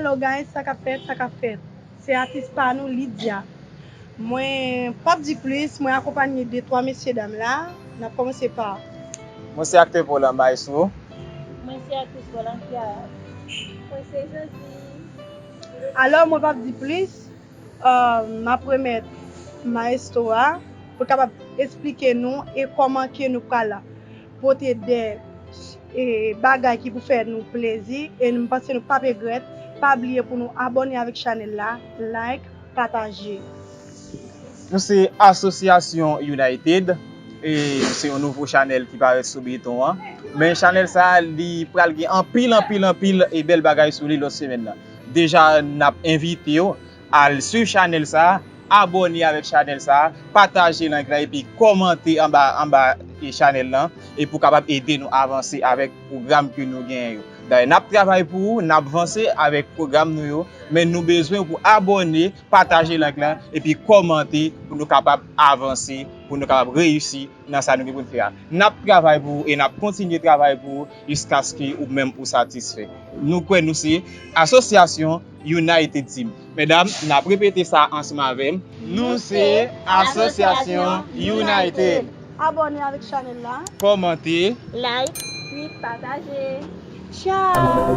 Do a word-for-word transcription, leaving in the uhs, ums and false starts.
Yo, guys, sa k ap fèt, sa k ap fèt. Se atis pa nou, Lydia. Mwen p ap di plis, mwen akonpanye de twa mesye dam la. N ap kòmanse pa Mwen se aktè Paul an, maestro. Mwen se aktris Paul an, Kiara. Mwen se Josie. Alò, mwen p ap di plis. Uh, m ap remèt maestro a pou l kapab esplike nou e kòman ke nou pral pote de e bagay ki pou fè nou plezi e m panse nou p ap regrèt. Pa bliye pou nou abòne avèk chanèl la, like, pataje. Nou se Asosyasyon United. E se yon nouvo chanèl ki parèt sou beton an. Men chanèl sa a, li pral gen anpil, anpil, anpil e bèl bagay sou li lòt semèn nan. Deja, n ap envite w al swiv chanèl sa a, abòne avèk chanèl sa a, pataje link la epi kòmante anba anba e chanèl lan e pou kapab ede nou avanse avèk pwogram ke nou genyen yo. Dayè, n ap travay pou ou, n ap vanse avèk pwogram nou yo, men nou bezwen pou abòne, pataje link lan epi kòmante pou nou kapab avanse, pou nou kapab reyisi nan sa nou gen pou n fè a. N ap travay pou ou e n ap kontinye travay pou ou jiskaske ou menm ou satisfè. Nou kwè nou se Asosyasyon United Team. Medam, n ap repete sa ansanm avè m. Nou se Asosyasyon United. Abòne avèk chanèl la. Kòmante. Like, tweet, pataje. Ciao.